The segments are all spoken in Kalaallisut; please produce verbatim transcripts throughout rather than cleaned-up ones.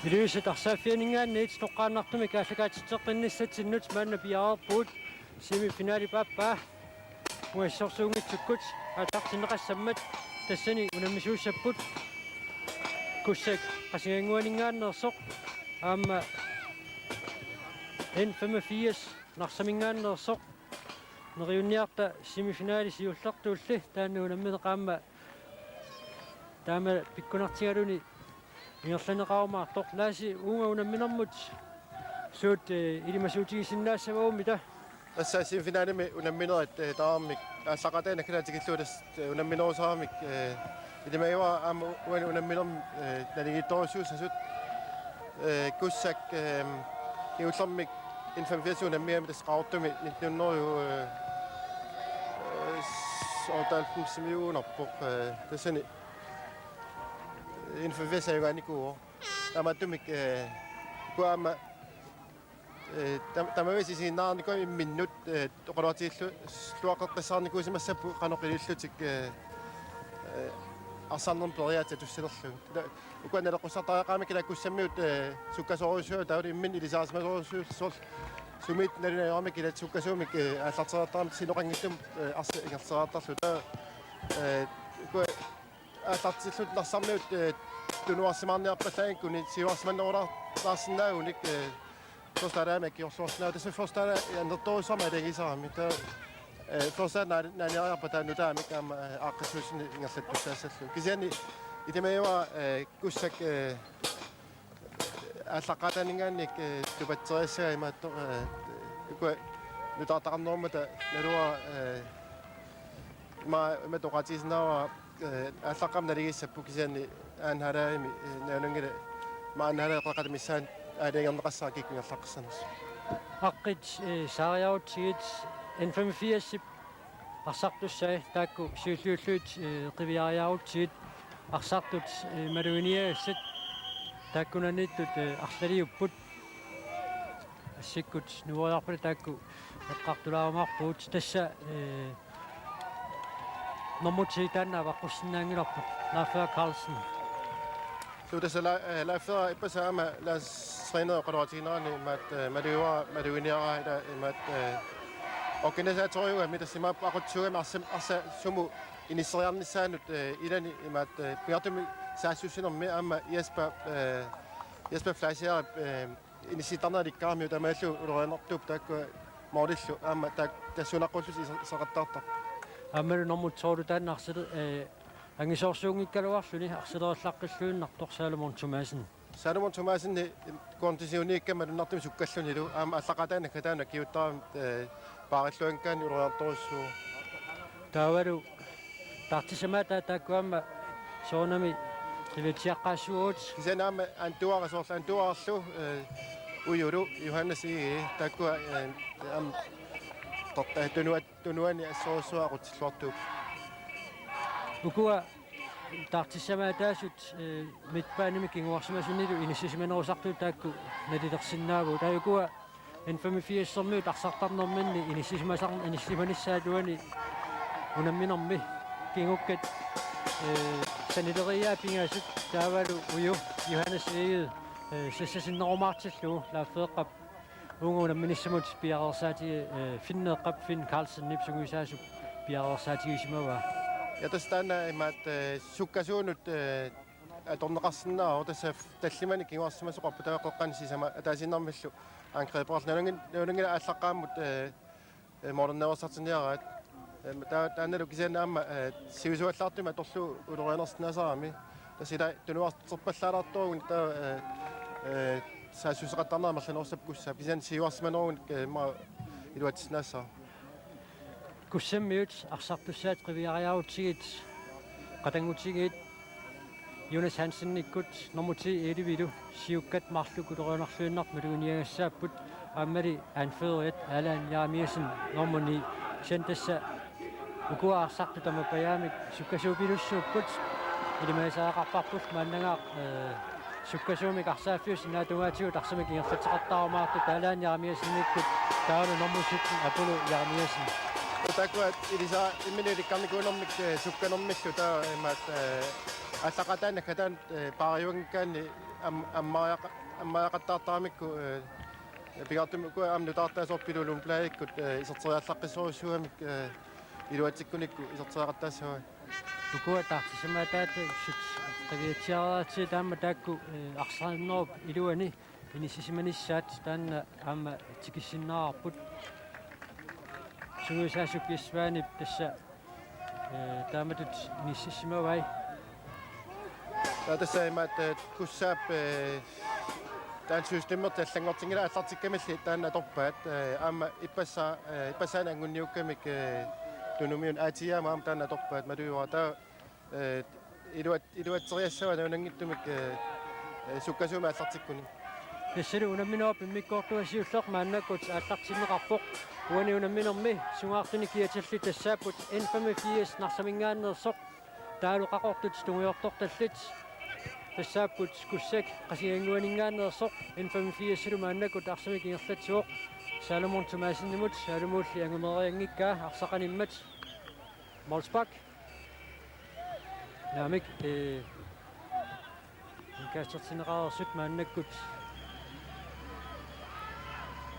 Ilulissat arsaaffianinngaanniit toqqaannartumik aallakaatitseqqinnissatsinnik maanna piareerpugut semifinali paappaa. Uagut assorsuunngitsukkut aallartinneqassammat tassani unammisuussapput Kussak Qasigiannguaninngaanneersoq aamma N femogfirs Narsaminngaanneersoq. Neriunniarta semifinali siullertulli taanna unammineq aamma taama pikkunartigaluni ingerlanneqarumaartoq. Laasi, uunga unamminermut suut, eh, ilimasuutigisinnaassavarput? Tassa semifinalimi unamminerit, eh, tamarmik aallaqqaataani naggataata tikillugu tassa, eh, unamminerusaramik, eh, ilimagivara aamma uani unamminermi, eh, naligiittorujussuussasut, eh, Kussak, eh, kingullermik N femogfirs unammigamik tassa Qaqortumi nitten hundrede, eh, eh, otteoghalvfemsimiuunerpoq, eh, tassani N femogfirs ajugaanikuuvoq. Taamaattumik, eh, uku aamma, eh, tam-, tamaviisa isiginnaareernikuugamik imminnut, eh, oqaloqatigilluaqqeqqissaarnikuusimassapput qanoq ilillutik, eh, eh, arsaarnermi periaaseq atussilerlugu. Ila ukua naleqqussartariaqarami ila Kussammiut, eh, sukkasoorujussuuvoq taavalu imminnut ilisarisimasoorujussuuvoq soorlu sumiit nalunaarami ila sukkasuumik, eh, aallartereertaramik sinoqanngitsumik, eh, arsaq ingerlatereertarlugu. Taava, eh, ukua aallartillutik Narsarmiut, eh, tunuarsimaarniarpallaanngikkunik siuarsimannerulaarsinnaagunik, eh, Først Alaamik akiorluarsinnaavoq. Tassa Først Ala annertoorujussuarmik aalajangiisarami. Taava, eh, Først Ala naani-, naaniariarpat taava nutaamik aamma, eh, aaqqissuussineq ingerlattussaassallugu. Kisianni ilimagivara, eh, Kussak, eh, aallaqqaataaninngaanniit, eh, tupatsereersagaa imaattoq, eh, ukua nutaartaqarnerummata naluara, eh, ima, ima oqaatigisinnaavara, eh, aallaqqaammut naligiissapput kisianni anden halvlegimi, eh, nalunngilaq, ima anden halvleg qeqqata missaani aalajangerneqassaaq kikkut ingerlaqqissanersoq. Aqqit, eh, saariarutsigit N femogfirsip arsartussai taakku siulliullugit, eh, qiviariarutsigit arsartut, eh, maluginiagassat taakkunaniittut, eh, arlaliupput. Assikkut nuueriarpata taakku eqqartulaarumaarpugut. Tassa, eh, normu ti taanna avaqqussinnaanngilarput, Laffer Carlsen. Suu, tassa La-, eh, Laffer ippassaq aamma landstræner oqaloqatiginerani imaat, eh, malugivara, maluginiaraa ila imaat, eh, organisatoriugami tassa imaappoq aqutsisuugami arsam-, arsaq sumut inisseriarnissaanut, eh, ilani imaat, eh, pingaartumik saassussinermi aamma Jesper, eh, Jesper Fleischerip, eh, inissittarneq alikkaarmiuk taamaallu ulorianartuupput taakkua målillu aamma taak-, tassuunaqqullutik iser-, isertittarput. Aammalu normu to-lu taanna arsali-, eh, angisoorsuunngikkaluarluni arsalerillaqqilluinnartoq Salomon Thomassen. Salomon Thomassen konditionikkama malunnartumik sukkallunilu aamma aallaqqaataani naggataani akiuuttarami, eh, paarilluanngikkaanni ulorianartorujussuuvoq. Taavalu taartissamaataat taakku aamma soorunami qivitsiaqqaassuugut. Kisianni aamma Antuara soorlu Antuararlu, eh, Ujulu, Johannes Egede, taakkua, eh, aamma tor-, eh, tunua-, tunuani assorujussuaq aqutsilluartuupput. Ukua taartissamaataasut, eh, midtbanemi kinguarsimasunilu inissisimanerusartut taakku nalilersinnaavagut. Taava ukua N femogfirsermiut arsartarnerminni inissisimasar-, inissisimanissaat uani unamminermi kingukkat, eh, sanileriiaat pingasut taavalu Uju Johannes Egede, eh, sassasinnerumaartillugu Laffereqqap uunga unamminissamut piareersaati-, eh, Finneeqqap Finn Carlsenip sungiusaasup piareersaatigisimavaa. Ja tassa taanna imaat, eh, sukkasuunut, eh, atorneqarsinnaavoq tassa tallimanik kinguarsimasoqarpoq taava qeqqanut sisamat ataasiinnarmillu angriberlutik. Nalunngin-, nalunngilaq aallaqqaammut, eh, eh, målernaarsartinniaraat. Eh, ta-, taannalu kisianni aamma, eh, sivisuallaartumik atorlugu ulorianarsinnaasarami. Tassa ila tunuarterpallaalaartuugut taava, eh, eh, saassusseqattaarneq amerlanerussappat Kussaap, kisianni siuarsimanerugunik, eh, immaqa iluatsissinnaassavara. Kussammiut arsartussaat qiviariarutsigit qatanngutigiit Jonas Hansenikkut nummer ti Eelivilu siukkat marluk ulorianarluinnartut maluginiagassaapput, aammali anføreriat Allan Jeremiassen nummer ni. Kisianni tassa ukua arsartut tamappajaamik sukkasuupilussuupput, ilimagisariaqarparput maannagaaq, eh, sukkasuumik arsaaffiup sinnaatungaatsigut arsamik ingerlatseqattaarumaartut Allan Jeremiassenikkut taavalu nummer sytten Apollo Jeremiassen. Taakkua ilisaa imminut ilikkarnikuunermik, eh, sukkanermillu taava imaat, eh, aallaqataani naggataani, eh, paariunngikkaanni am-, ammariaqa-, ammariaqattaartaramikku, eh, pingaartumik ukua aamma nutaartaat soorlu Pilo Lundbladikkut, eh, iserteriallaqqissorujussuugamik, eh, iluatsikkunikku iserteriaqattaassavai. Ukua taartisimaataata sut qiviatsiareeratsigit aamma taakku, eh, arsarnerup iluani inissisimanissaat taanna aamma tikissinnaavarput. Sungiusaasup Jesvanip tassa, eh, taamatut inissisimavai. Taava tassa imaat, eh, Kussaap, eh, taanna systemimik allanngortinngilaa aallartikkamilli taanna atorpaat, eh, aamma ippassaa-, eh, ippassaani angunniukkamik, eh, Tunumiuna A T M aamma taanna atorpaat malugiuara taava, eh, iluat-, iluatseriassavaa nuannaanngitsumik, eh, eh, sukkasuumik aallartikkuni. Tassalu unamminerup immikkoortunga siulleq maannakkut aallartinneqarpoq. Uani unamminermi sungaartunik kiatillit tassaapput N femogfirs Narsaminngaanneersoq, taavalu qaqortut tungujortortallit tassaapput Kussak Qasigiannguaninngaanneersoq, N femogfirsilu maannakkut arsamik ingerlatsivoq Salomon Thomassenimut, Salomulli angumeerianngikkaa arsaq animmat. Molsbak. Naamik, eh, indkastertinneqareersut maannakkut.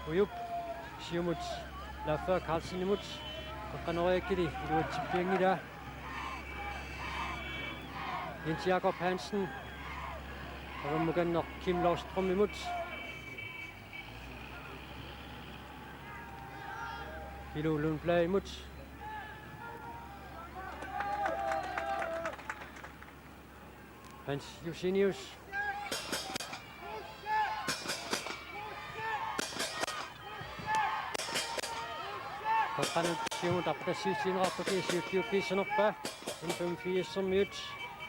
Ujup siumut Laffer Carlsenimut, qeqqanoriakkili iluatsippianngilaa. Jens Jakob Hansen, avammukanneq Kim Lofstrømimut. Pilo Lundbladimut. Hans Josenius. Qeqqanut siumut arpatassiissiineqartoq siuttiuppiissanerpaa. N femogfirsiumiut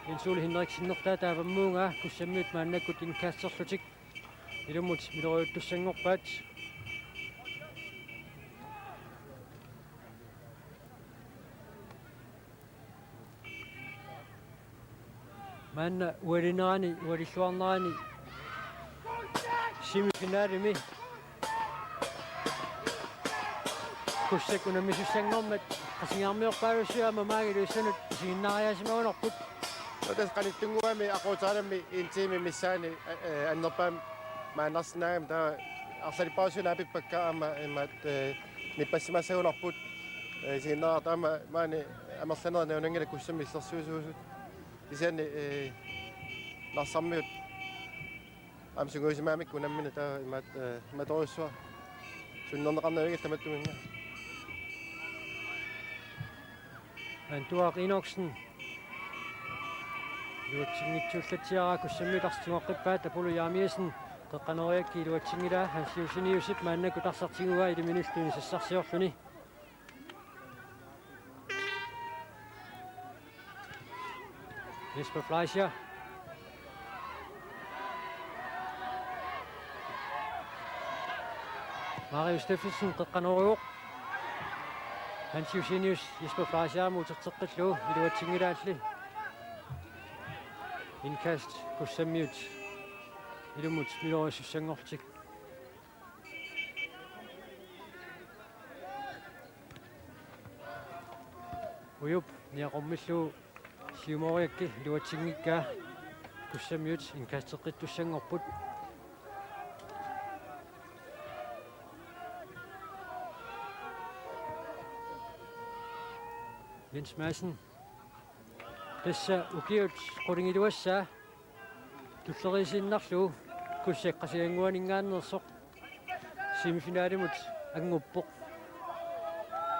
Jens Ole Henriksenip taava avammuungaa, Kussammiut maannakkut indkasterlutik ilummut miloriuttussanngorpaat. Maanna ualinerani, ualilluarnerani semifinalemi Kussak unammisussanngormat Qasigiarmiorpaalussuit aamma maanna Ilulissannut isiginnaariaasimagunarput. Tassa qanittunnguami aquuteranami en time missaani, eh, annerpaamik maannarsinnaagami taava arlalippassuit naapippakka aamma imaat, eh, nippassimassagunarput, eh, isiginnaartut aamma maani amerlanerit nuannaanngillat Kussammi illersuisuusut. Kisianni, eh, Narsarmiut aamma sungiusimagamikku unammineq taava imaat, eh, imatorujussuaq sunnerneqarnavianngilaq tamattuminnga. Antuaq Enoksen iluatsinngitsuullatsiaraa, Kussammiut arsaq tigoqqippaat, Apollo Jeremiassen qeqqanoriakkit iluatsinngilaa, Hans Joseniusip maannakkut arsaq tiguaa iliminillu inisassarsiorluni. Jesper Fleischer. Marius Steffensen qeqqanorivoq. Hans Josenius Jesper Fleischer aamma uterteqqillugu iluatsinngilaalli. Indkast Kussammiut ilummut miloriussussanngorlutik. Ujup niaqormillugu siumoriakkit iluatsinngikkaa, Kussammiut indkasteqqittussanngorput. Jens Madsen. Tassa ukiut qulingiluassaa tulleriiaasiinnarlugu Kussak Qasigiannguaninngaanneersoq semifinalimut anguppoq.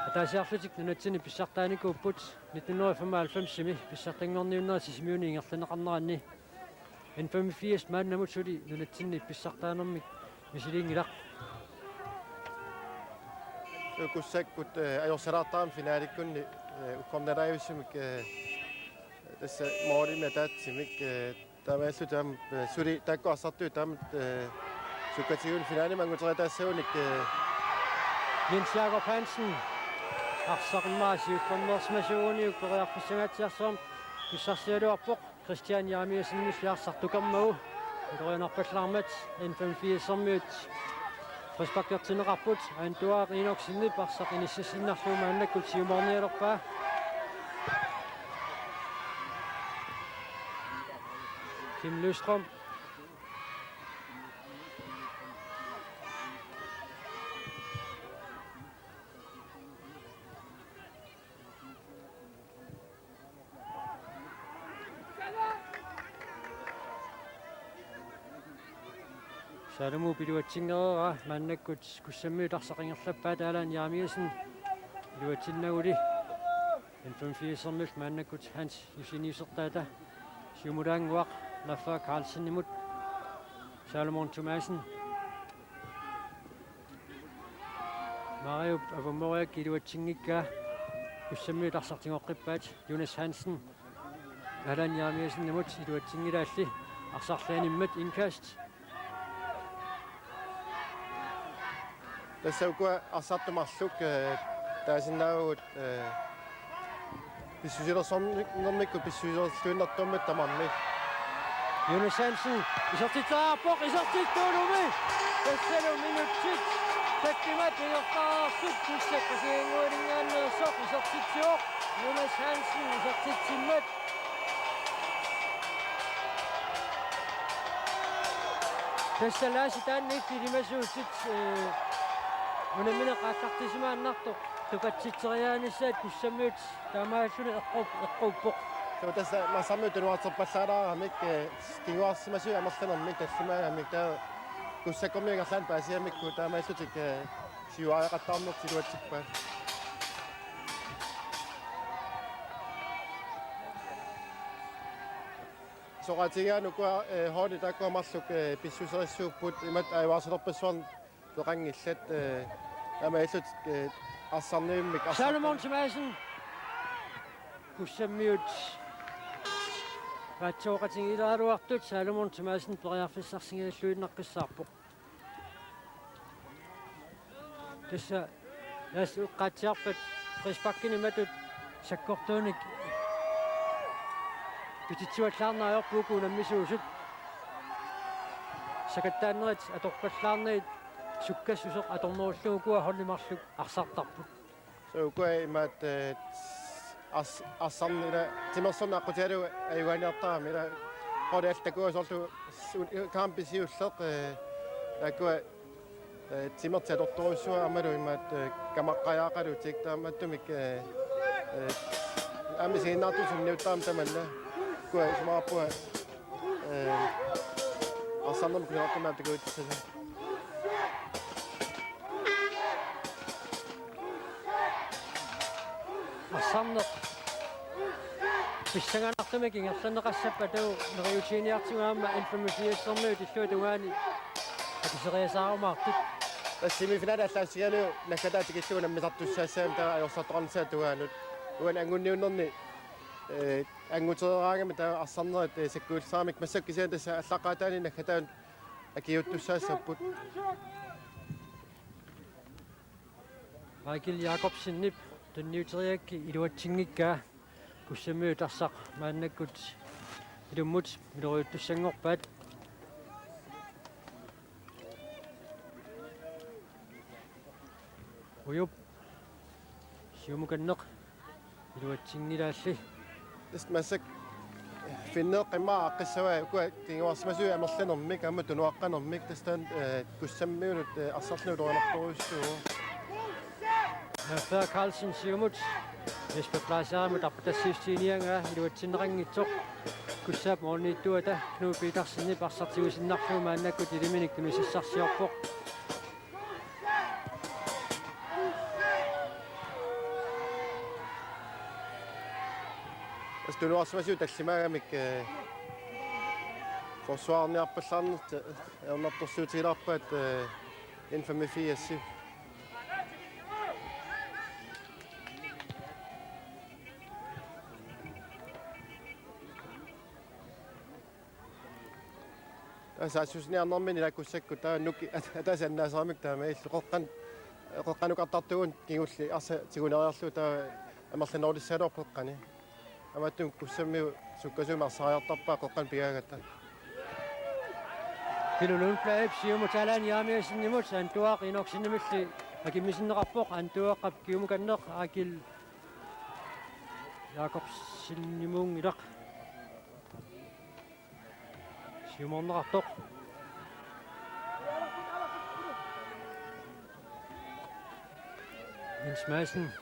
Ataasiarlutik nunatsinni pissartaanikuupput nitten hundrede og femoghalvfems-imi pissartanngorniunnerit Sisimiuni ingerlanneqarneranni. N femogfirs maannamut suli nunatsinni pissartaanermik misiliinngilaq. Kussakkut, eh, ajorsalaartarami finalikkunni, eh, uggornalaajussummik, eh, tassa målimik ataatsimik, eh, taamaalillutik aamma, eh, suli taakku arsartuut taamatut, eh, sukkatigut finalimi anguteriataassagunik, eh. Jens Jakob Hansen arsaq immaqa siullermeersimasuuguniuk periarfissanngaatsiarsuarmik pissarsigaluarpoq. Christian Jeremiassenimillu arsaq tukammagu. Ilorianarpallaarmat N femogfirs-ermiut frisparkertinneqarput. Antuaq Enoksenip arsaq inississinnarlugu maannakkut siumoornialerpaa. Kim Lystrøm. Salomo iluatsinngikkaa, maannakkut Kussammiut arsaq ingerlappaat. Allan Jeremiassen iluatsinnaguli. N femogfirs-ermiut maannakkut Hans Josefsen-ertaata siumulaannguaq Nafa Carlsenimut. Salomon Thomassen. Mario Avamoriak iluatsinngikkaa. Kussammiut arsaq tigoqqippaat. Jonas Hansen. Allan Jeremiassenimut iluatsinngilaalli. Arsarlu animmat indkast. Tassa ukua arsartut marluk, eh, taasinnaavagut, eh, pissusilersornermikkut pissusilerluinnartuummat tamarmik. Jonas Hansen, isertitseriarpoq, isertittuulumi. Tassalu minutsit takkuma ingerlareersut, Kussak Assigiinguaninngaanneersoq isertitsivoq. Jonas Hansen isertitsimmat. Tassa Laasi taanna illit ilimasuutit, eh, unammineq aallartisimaannartoq tupatsitseriaanissaat Kussammiut taamaalilluni eqqup-, eqquuppoq. Suu, tassa Narsarmiut tunuarterpallaalaarmata, eh, kinguarsimasuit amerlanermik tallimaagamik, taava Kussakkormiut ingerlaannaq paasigamikku taamaalillutik, eh, siuariaqattaarneq iluatsippaat. Soqutigigaanni ukua, eh, holdit taakkua marluk, eh, pissuserissuupput, imatut ajugaasarpassuarnik peqanngillat, eh, aamma illut, eh, arsarnivimmik arsarput. Salomon Thomassen. Kussammiut paatsoqatigiileraluartut Salomon Thomassen periarfissarsigalluinnaqqissaarpoq. Tassa Laasi eqqaatsiarpat frisparkinik matut sakkortuunik pititsuallaarneq ajorput uku unammisuusut. Sakattaannerit atorpallaarnagit sukkassuseq atornerullugu ukua holdit marluk arsartarput. Suu, ukua imaattoq, eh, ars-, arsarneq ila timersorneq aqqutigalugu ajugaaniartarami ila holdit allat takuagut soorlu su-, kampi siulleq, eh, taakkua, eh, timertik atortorujussuupput aammalu imaattoq, eh, kamaqqajaaqalutik taamaattumik, eh, eh, aamma isiginnaartutut sunniuttarami tamanna. Ukua isumaqarpunga, eh, arsarnermut kusanartumik aamma takuittussasoq. Arsarneq pissanganartumik ingerlanneqassappat taava neriuutiginiartigu aamma N femogfirs-ermiut illuatungaani akiseriasaarumaartut. Tassa semifinale allaassigalugu naggataata tikillugu unammisartussaassagami taava ajorsartoqarnissaa tungaanut. Uani angunniunnerni, eh, angutereeraangami taava arsarnerit, eh, sakkuillisaaramik massakkut kisianni tassa aallaqqaataani naggataanut akiuuttussaassapput. Michael Jakobsenip tunniuteriarakku iluatsinngikkaa. Kussammiut arsaq maannakkut ilummut miloriuttussanngorpaat. Ujup. Siumukanneq. Iluatsinngilaalli. Tassa massakkut finneeqqimmaa aaqqissavai ukua kinguarsimasuit amerlanermik aamma tunuaqqanermik tassa taanna, eh, Kussammiunut, eh, arsarluni ulorianartorujussuuvoq. Nafa Carlsen siumut. Jesper Blaasiarimut arpatassiissutigiinnginnama iluatsinneqanngitsoq. Kussaap målimiittuata Knud Petersenip arsaq tigusinnarlugu maannakkut iliminik tunisassarsiorpoq. Tunuarsimasut tallimaagamik, eh, forsvarerniarpallaarnerat, eh, ajornartorsiutigilaarpaat, eh, N femogfirs. Tassa saassussiniarnermini ilakkussakkut taava Nuki at-, ataaseq annaasaramik taama illu qeqqan-, qeqqanukartartugut kingulliit arsaq tiguniarlugu taava amerlanerulissagaluarpoq qeqqani. Aamma Kussammiut sukkasuumik arsariartarpaat qeqqanut pigaagatta. Pilo Lundblad, Siumut Allan Jeremiassenimut, Antuaq Enoksenimilli akimmisinneqarpoq, Antuaqqap kiumukanneq, Akil Jakobsenimuunngilaq. Siumorneqartoq. Jens Madsen.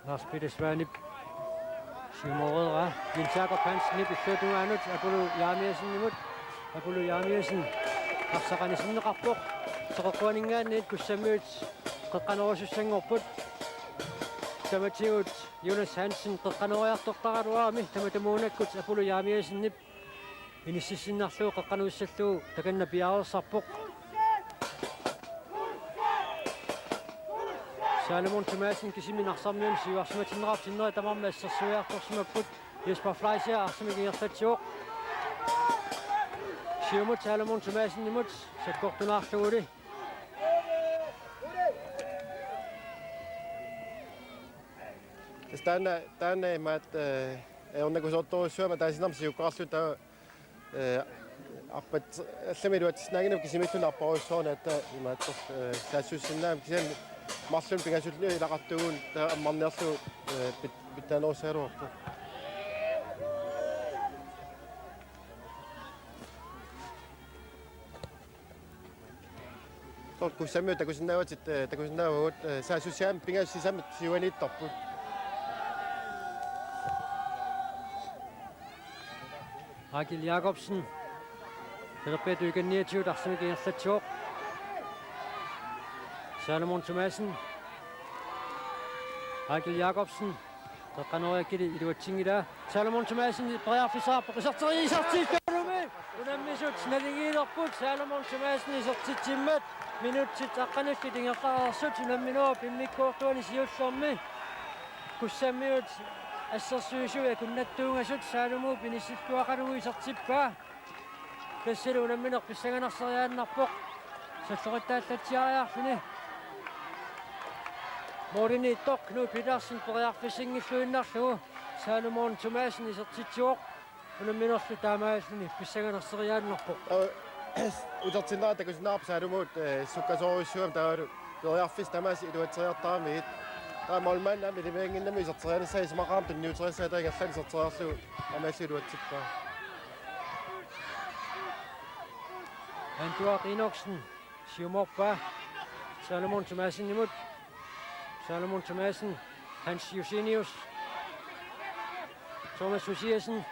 Lars Peter Svanip siumoreeraa. Jens Jakob Hansenip illuatungaanut Apollo Jeremiassenimut. Apollo Jeremiassen arsaq anisinneqarpoq. Soqeqquaninngaanniit Kussammiut qeqqanorusussanngorput. Tamatigut Jonas Hansen qeqqanoriartortaraluarami, tamatumuunakkut Apollo Jeremiassenip inississinnarlugu qeqqanussallugu takanna piareersarpoq. Salomon Thomassen kisimi Narsarmiunut siuarsimatinneqarpoq, sinneri tamarmik assersuiartorsimapput. Jesper Fleischer arsamik ingerlatsivoq. Siumut Salomon Thomassenimut sakkortunaarluguli. Tassa taanna, taanna imaattoq, eh, ajornakusoortorujussuugami ataasiinnarmik siukkaqarluta taava, eh, arpat allamik iluatsissinnaannginnami kisimilluunniit arparujussuarni aatsaat imaattoq, eh, saassussinnaagamik kisianni marlunnik pingasullugu ilaqartuuvugut taava ammarniarlugu, eh, pit-, pitsaanerussagaluarpoq. Soorlu Kussammiut takusinnaavatit, eh, takusinnaavagut, eh, saassussiaamik pingasut sisamat siuaniittarput. Akil Jakobsen. Pelerpiatut ikanniatigut arsamik ingerlatsivoq. Salomon Thomassen. Akil Jakobsen. Qeqqanoriakkili iluatsinngilaa. Salomon Thomassen periarfissaqarpoq, iserteri-, isertittarlumi. Unammisut naligiilerput Salomon Thomassen isertitsimmat. Minutsit aqqanillit ingerlareersut unamminerup immikkoortuani siullermi. Kussammiut assersuisui akunnattuungasut Salomuup inissilluaqalugu isertippaa. Tassalu unammineq pissanganarseriaannarpoq. Salloqittaallatsiariarluni. Målimiittoq Knud Petersen periarfissinngilluinnarlugu Salomon Thomassen isertitsivoq. Unamminerlu taamaalilluni pissanganarseriaannarpoq. Aa, utertinnera takusinnaavarput Salomuut, eh, sukkasoorujussuugami taavalu periarfissat tamaasa iluatseriartaramigit. Taava målmandip aamma ilimiannginnami iserterianissaa isumaqarami tunniuteriassaa taava ingerlaannaq iserteriarlugu aamma allu iluatsippaa. Antuaq Enoksen siumorpaa Salomon Thomassenimut. Salomon Thomassen, Hans Josenius, Thomas Josiassen,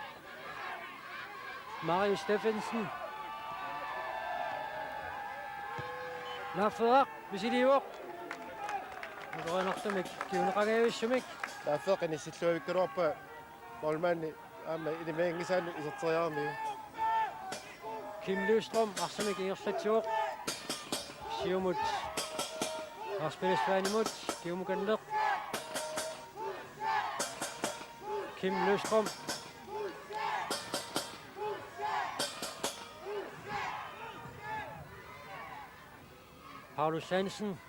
Marius Steffensen. Lars Frederik misiliivoq. Ulorianartumik kinguneqangajavissumik. Lars Frederik inissilluavikkaluarpaa målmandi aamma ilimianngisaanut iserteriaramiuk. Kim Løvstrøm arsamik ingerlatsivoq. Siumut Lars Peter Svanimut kiumukanneq. Kim Løvstrøm. Paulus Hansen.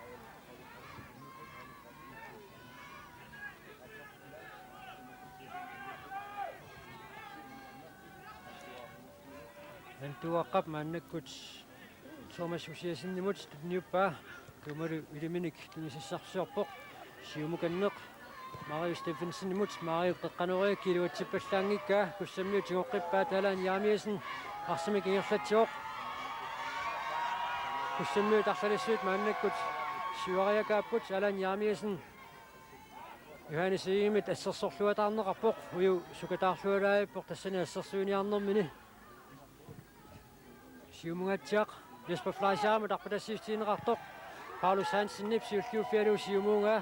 Antuaqqap maannakkut Thomas Josiassenimut tunniuppaa, taavalu iliminik tunisassarsiorpoq. Siumukanneq Marius Steffensenimut, Mariup qeqqanoriakkili iluatsippallaanngikkaa, Kussammiut tigoqqippaat, Allan Jeremiassen arsamik ingerlatsivoq. Kussammiut arlalissuit maannakkut siuariakaapput, Allan Jeremiassen Johannes Egedemit assersorluataarneqarpoq, uju sukataarlualaarpoq tassani assersuiniarnermini. Siumungaatsiaq Jesper Fleischerimut arpatassiissutigineqartoq. Paulus Hansenip siulliuffigalugu siumuunga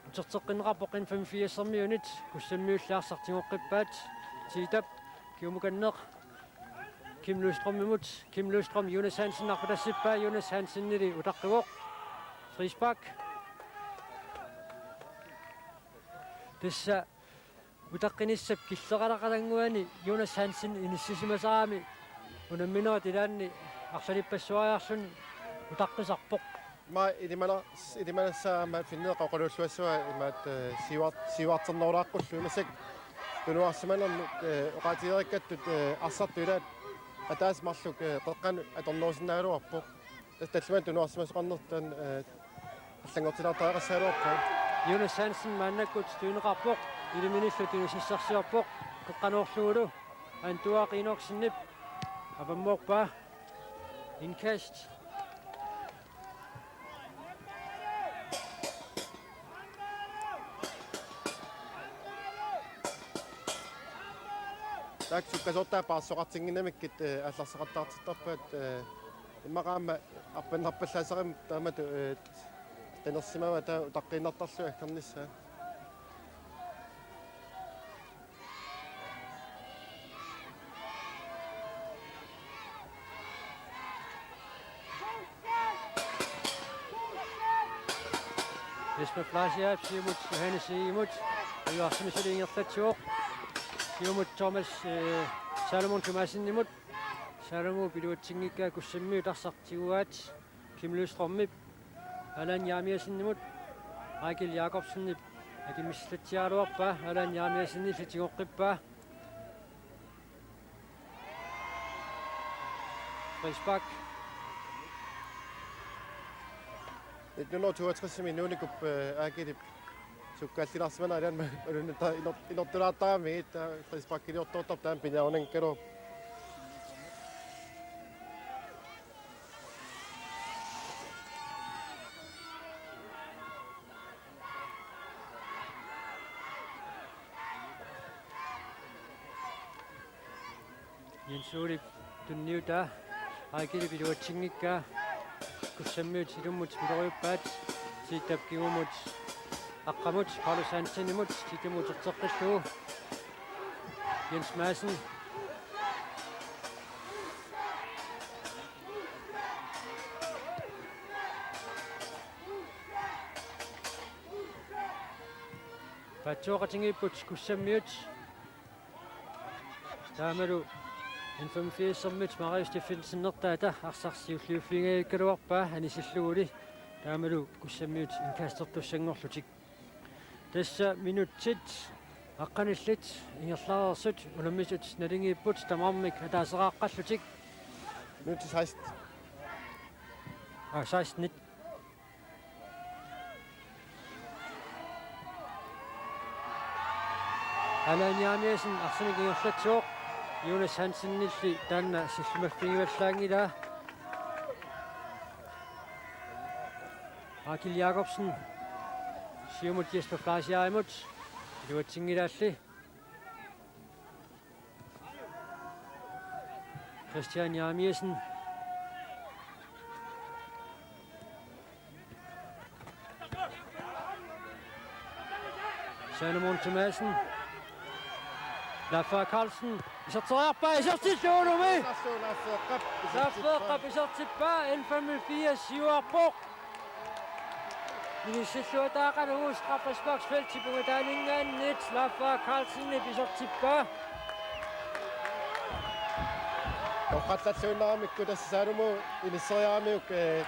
uterteqqinneqarpoq N-femogfirsermiunit, Kussammiulli arsaq tigoqqippaat. Tiitap kingumukanneq Kim Løvstrømimut, Kim Løvstrøm Jonas Hansen arpatassippaa, Jonas Hansenili utaqqivoq. Frispark. Tassa utaqqinissap killeqalaqalannguani Jonas Hansen inissisimasarami unamminerit ilaanni arlalippassuariarluni utaqqisarpoq. Ima ilimana-, ilimanassaaq aamma finneeqqat oqaluulluassavaa imaattoq, eh, siuar-, siuarternerulaaqqullugu, imaassaaq tunuarsimanermut, eh, oqaatigereerikkattut, eh, arsartut ilaat ataaseq marluk, eh, qeqqanut atornerusinnaagaluarpoq. Tassa tallimanik tunuarsimasoqarnertut, eh, allanngortilaartariaqassagaluarpaat. Jonas Hansen maannakkut tunineqarpoq, iliminillu tunisassarsiorpoq, qeqqanoorlugulu Antuaq Enoksenip avammoorpaa. Indkast. Taakku sukkasoortaat paarsoqartinnginnamikkit, eh, aallarsaqattaartittarpaat, eh, immaqa aamma arpannarpallaassarimmat taamatut, eh, qinersimavaa taava utaqqiinnartarlugu aggernissaa. Jesper Fleischerip siumut Johannes Egedemut, periarfissat suli ingerlatsivoq. Siumut Thomas, eh, Salomon Thomassenimut. Salomonip iluatsinngikkaa Kussammiut arsaq tiguaat. Kim Løvstrømip Allan Jeremiassenimut, Eigil Jakobsenip akimmissilatsiaraluarpaa, Allan Jeremiassenilli tigoqqippaa. Frispark. Nitten hundrede og toogtres-imi Nuunikup, eh, Eigilip sukkaallilaarsimanera ilaanni malunnuta inor-, inortulaartaramigit, taava frisparkiliortoortarpoq taanna piniarunanngikkaluarpoq. Jens Olip tunniutaa, Eigilip iluatsinngikkaa, Kussammiut ilummut miloriuppaat, Tiitap kingumut aqqamut, Paulus Hansenimut, Tiitamut uterteqqillugu. Jens Madsen. Paatsooqatigiipput Kussammiut. Taamalu N-femogfirsermiut Marius Steffensenertaata arsaq siulliuffigingajavikkaluarpaa anisilluguli. Taamalu Kussammiut indkastertussanngorlutik. Tassa minutsit aqqanillit ingerlareersut unammisut naligiipput, tamarmik ataaseraaqqallutik. Minutsit seksten. Ah, seksten. Allan Jeremiassen arsamik ingerlatsivoq. Jonas Hansenilli taanna sillimaffigivallaanngilaa. Eigil Jakobsen. Siumut Jesper Fleischerimut. Iluatsinngilaalli. Christian Jeremiassen. Salomon Thomassen. Laffa Carlsen. Iserteriarpaa, isertillugu. Laffa Carlsen isertippaa. Laffa Carlsen isertippaa, N-femogfirs siuarpoq. Inissilluataaqalugu straffesparksfeltip ungataaninngaanniit Laffa Carlsenip isertippaa. Toqqallalluinnaramikku tassa Salomo inisseriaramiuk, eh,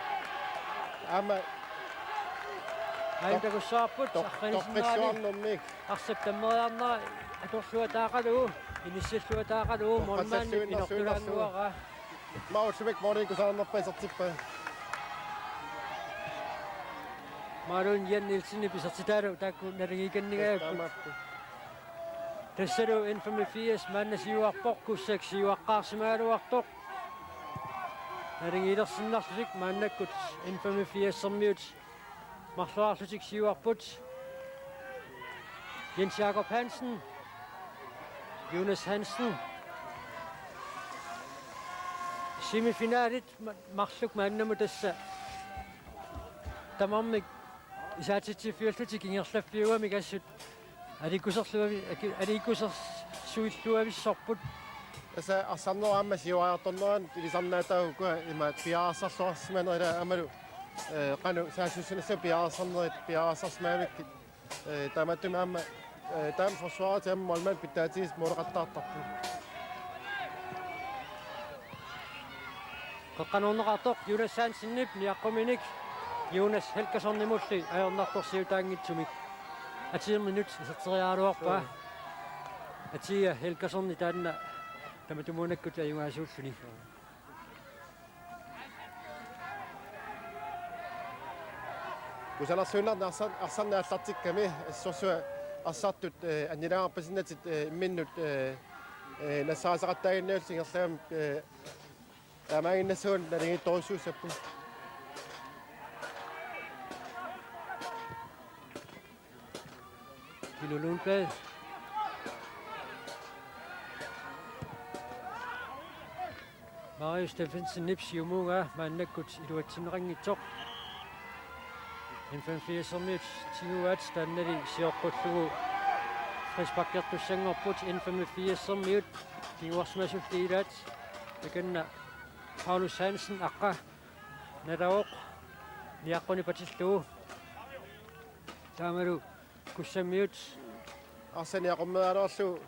aamma aajuna tok-, takussavarput, tok-, arrinisinnaani toqqilluarnermik. Arsap tammeriarnera atorluataaqalugu, inissilluataaqalugu, målmandip inortulaannguara. Mausumik målinik kusanarnerpaaq isertippaa. Marlon Jan Nielsenip isertitaalu taakku naligiikanngikkavut. Taamaappoq. Tassalu N-femogfirs maanna siuarpoq, Kussak siuaqqaarsimagaluartoq. Naligiilersinnarlutik maannakkut N-femogfirsermiut marloriarlutik siuarput. Jens Jakob Hansen. Jonas Hansen. Semifinalit ma-, marluk maannamut tassa Tamarmik isaatitsiffiullutik ingerlaffiugamik assut aliikkuserluavi-, aki-, aliikkusersuilluavissorput. Tassa arsarnerup aamma siuariartornerani ilisarnaataavugut ima piareersarluarsimanerat ilaa aammalu, eh, qanoq saassussinissamut piareersarnerit piareersarsimagaanni, eh, taamaattumik aamma, eh, taama forsvarertut aamma målmandit pitsaatigisut måleqattaartarput. Qeqqanoorneqartoq Jonas Hansenip niaqquminik Jonas Helgesonimulli ajornartorsiutaanngitsumik. Atia minut iserteriaraluarpaa. Joo. Atia Helgesoni taanna tamatumuunakkut ajugaasuulluni. Kusanarsuinnarni arsa-, arsarneq aallartikkami assorsuaq arsartut, eh, annilaangaarpasinnatik, eh, imminnut, eh, eh, nassarisaqattaaginnavillutik ingerlagamik, eh, taamaaginnassagunik naligiittorujussuussapput. Kilo Lundblad. Marius Steffensenip siumuugaa maannakkut iluatsinneqanngitsoq. N femogfirsermiut tiguaat taannali sioqqullugu frisparkertussanngorput N femogfirsermiut tiguarsimasulli ilaat. Takanna Paulus Hansen aqqa nalavoq niaqquni patillugu. Taamalu Kussammiut. Arsaq niaqummeeraluarlugu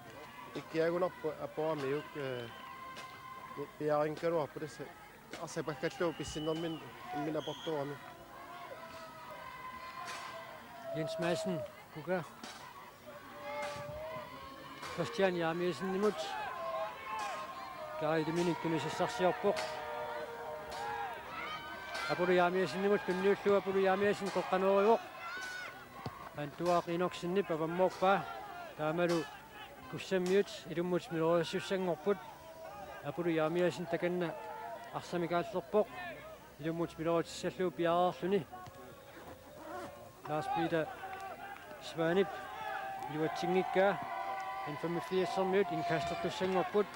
ikkiagunarpoq aporamiuk, eh, pi-, piareerakkaluarpoq tassa. Arsaq pakkallugu pissinnerminni imminut aportoorami. Jens Madsen, Puka. Kristian Jeremiassenimut. Kari Liminik tunisassarsiorpoq. Apulu Jeremiassenimut tunniullugu Apulu Jeremiassen qeqqanoorivoq. Antuaq Enoksenip avammoorpaa. Taamalu Kussammiut ilummut miloriussussanngorput. Apulu Jeremiassen takanna arsamik aallerpoq. Ilummut miloriutissallugu piareerluni. Lars Peter Svanip iluatsinngikkaa. N femogfirsermiut indkastertussanngorput.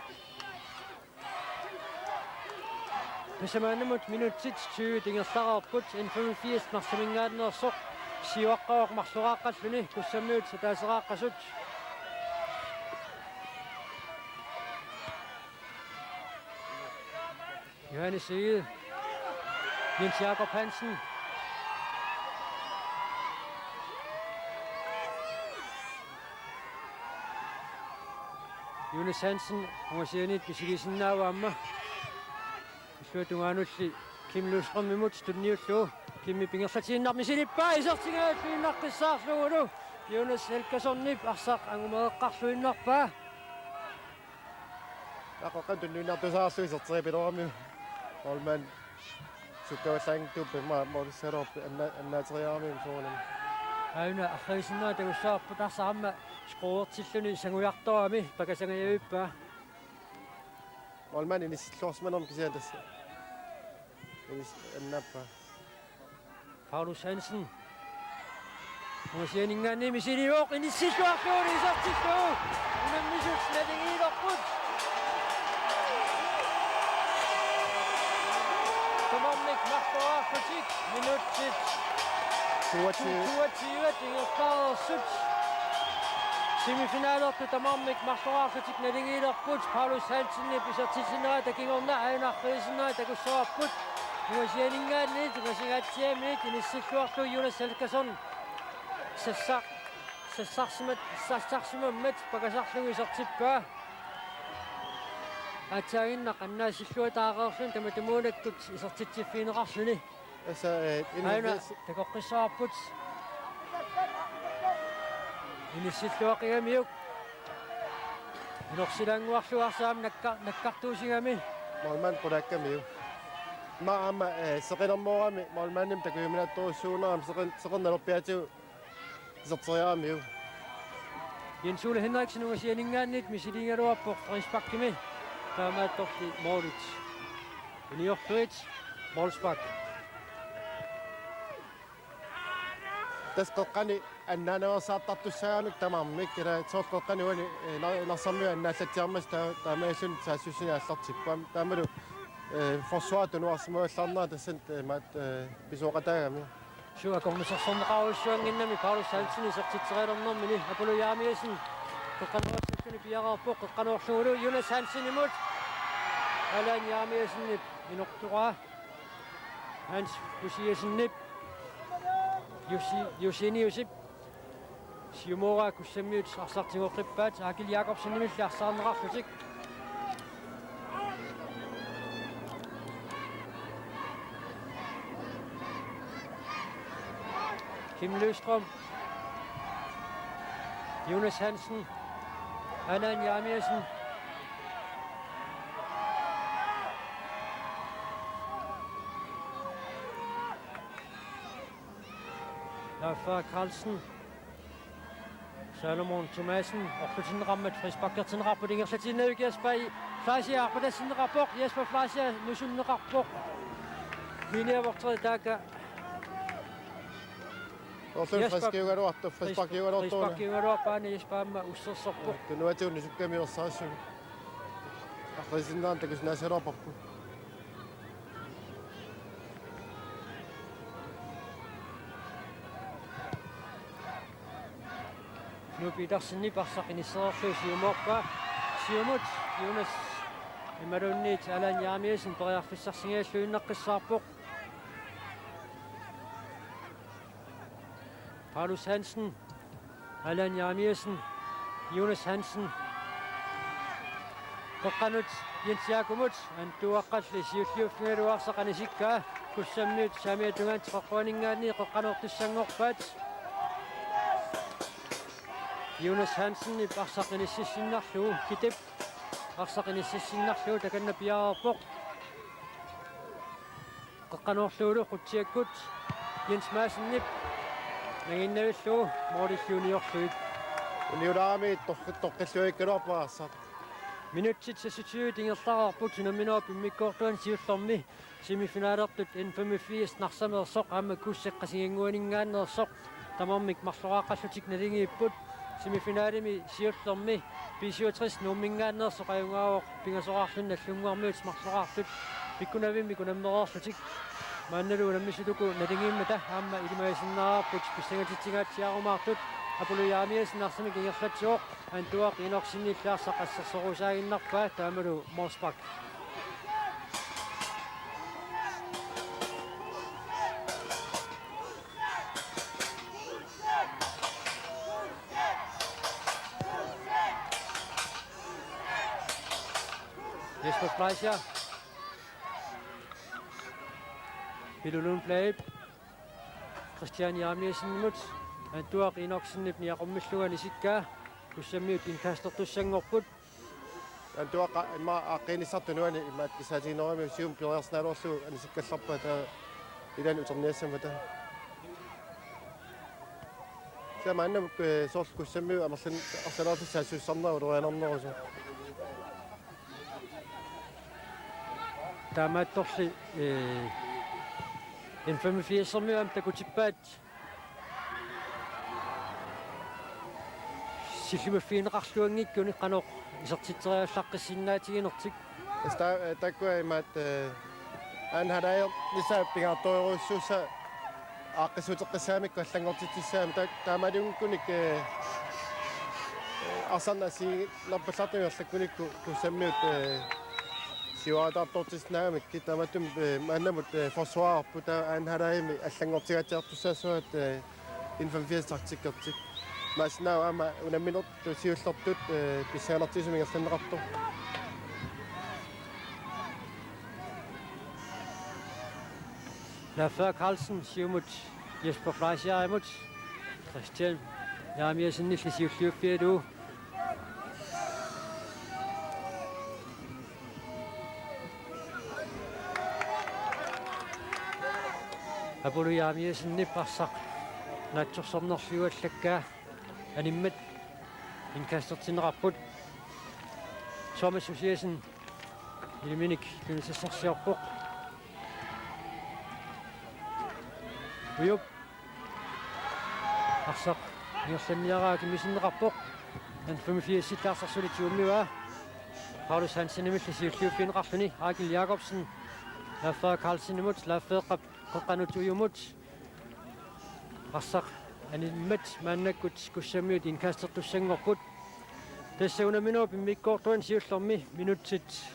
Tassa maannamut minutsit tyve ingerlareerput, N femogfirs Narsaminngaanneersoq siuaqqavoq marloraaqqalluni, Kussammiut ataaseraaqqasut. Johannes Egede. Jens Jakob Hansen. Jonas Hansen, ungasianiit misiliisinnaavoq aamma. Illuatungaanulli Kim Lundstrømimut tunniullugu. Kimmi pingerlatiinnaq misilippaa, isertigaluinnaqqissaarlugulu. Jonas Helgesonip arsaq angumereqqarluinnarpaa. Aqaqqat tunniunniartusaarlugu iserteriarami. Målmand sukkavallaanngitsuupput immaqa målissalerput anna-, annaateriarami soorunami. Aajuna arriisinnera takussavarput arsaq aamma scoreertilluni sangujartorami pakasangajavippaa. Målmand inissilluarsimanermik kisianni tassa. Inis-, annaappaa. Paulus Hansen. Ungasianinngaanniit misiliivoq inissilluarlugu isertillugu. Unammisut naligiilerput. Tamarmik marloraarlutik minutsit toogtyve. Toogtyve ingerlareersut. Semifinalertut tamarmik marloraarlutik naligiilerput, Paulus Hansenip isertitsinerata kingorna aajuna arriisinnera takussavarput. Ungasianinngaanniit ungasigaatsiamiit inissilluarlugu Jonas Helgesson sassar-, sassarsimat-, sassarsimammat pakasarlugu isertippaa. Aatsaaginnaq annaasilluataareerluni tamatumuunakkut isertitsiffigineqarluni. Tassa, eh, aajuna inissi- takoqqissavarput. Inissilluaqigamiuk. Inorsilaannguarlugu arsaq aamma nakka-, nakkartuusigami. Målmand qulaakkamiuk. Immaqa aamma, eh, seqinermoorami målmandimik takujuminaattorujussuunerami seqin-, seqinnerpiaatigut iserteriaramiuk. Jens Ole Henriksen ungasianinngaanniit misiliigaluarpoq frisparkimi. Taamaattorli målit uniorlugit målspark. Tassa qeqqani annaanaveersaartartussaagamik tamarmik, ila soorlu qeqqani uani, eh, nar-, Narsarmiut annaallatsiarmata taa-, taamaalilluni saassussineq aallartippoq. Taamalu, eh, forsvaret tunuarsimagallarnera tassani, eh, maat, eh, pisooqataagami. Suu akornusersorneqarujussuannginnami Paulus Hansen isertitserialernermini Apollo Jeremiassen qeqqanoorissalluni piareerpoq, qeqqanoorlugulu Jonas Hansenimut. Allan Jeremiassenip inorturaa. Hans Josiassenip. Jussi-, Joseniusip. Siumooraa Kussammiut arsaq tigoqqippaat, Akil Jakobsenimilli arsaarneqarlutik. Kim Løvstrøm. Jonas Hansen. Allan Jeremiassen. Lars Frederik Carlsen. Salomon Thomassen, orlutinneqarmat frisparkertinneqarput, ingerlatiinnavik Jesper Fleischer, arpatassinneqarpoq, Jesper Fleischer nusunneqarpoq. Minia vorteri taakka. Orlun Jesper friskiugaluartoq, frisparkiugaluartoq. Frisparkiugaluarpaani Jesper aamma ussersorpoq. Tunuatigut nusukkamiuk ersarissugu. Arriisinnaanera takusinnaasagaluarparput. Knud Petersenip arsaq inissereerlugu siumoorpaa. Siumut Jonas imaluunniit Allan Jeremiassen periarfissarsigalluinnaqqissaarpoq. Paulus Hansen, Allan Jeremiassen, Jonas Hansen. Qeqqanut Jens Jaakumut, Antuaqqalli siulliuffigalugu arsaq anisikkaa, Kussammiut saamiata tungaanut qeqquaninngaanniit qeqqanoortussanngorpaat. Jonas Hansenip arsaq inississinnarlugu, Kitip arsaq inississinnarlugu, takanna piareerpoq. Qeqqanoorlugulu Qutsiakkut Jens Madsenip nanginnavillugu målillu uniorlugit. Uniulaarami toqqi-, toqqilluarakku arsaq. Minutsit seksogtyve ingerlareerput unamminerup immikkoortuani siullermi semifinalertut N femogfirs Narsameersoq aamma Kusseq Qasigiannguaninngaanneersoq tamarmik marloraaqqallutik naligiipput. Semifinalemi siullermi B syvogtres Nuumminngaanneersoq ajugaavoq pingasoraarluni Nagdlunguarmiut marloraartut pikkunavimmik unammereerlutik. Maannalu unammisut uku naligiimmata aamma ilimagisinnaavarput, pissangatitsigaatsiarumaartut. Apollo Jeremiassen arsamik ingerlatsivoq, Antuaq Enoksenilli arsaq assersorusaaginnarpaa, taamalu målspark. Jesper Fleischer. Pilu Lundbladip Christian Jeremiassenimut. Antuaq Enoksenip niaqummillugu anisikkaa. Kussammiut indkastertussanngorput. Antuaq immaqa aaqqiinissartunuani imaat kissaatiginerugamik siumut piareersinnaalerlugu anisikkallarpaa, taava ilaanni uterniassammata. Taava maannamut, eh, soorlu Kussammiut amerlan-, arsalaartut saassussarnerat ulorianarnerusoq. Taamaattorli, eh, N femogfirsermiut aamma takutippaat sillimaffigineqarluanngikkunik qanoq isertitseriallaqqissinnaatiginertik. Tassa ta-, taakkua imaat, eh, anden halvleg-issaa pingaartorujussuussaaq aaqqissuuteqqissagamikku allanngortitsissagami, ta-, taamaaliunngikkuni, eh, eh, arsarneq assigiinnarpallartumik ingerlakkunikku Kussammiut, eh, siuarutaartoortissinnaagamik, taamaattumik, eh, maannamut, eh, forsvarerput, taava anden halvleg-imi allanngortigaatsiartussaassavaat, eh, N femogfirs taktikkertik. Imaassinnaavoq aamma unamminertut siullertut, eh, pissanganartigisumik ingerlanneqartoq. Lars Frederik Carlsen siumut Jesper Fleischerimut. Christian Jeremiassenilli siulliuffigalugu. Apollo Jeremiassenip arsaq naatsorsornerliuallakkaa animmat indkastertinneqarput. Thomas Josiassen ilaminik tunisassarsiorpoq. Ujup arsaq ingerlanniaraa akimmisinneqarpoq. N femogfirsillu arsaq suli tigummivaa. Paulus Hansenimilli siulliuffigineqarluni Akil Jakobsen. Lars Frederik Carlsenimut, Lars Frederik qeqqanut Ujumut. Arsaq animmat maannakkut Kussammiut indkastertussanngorput. Tassa unamminerup immikkoortuani siullermi minutsit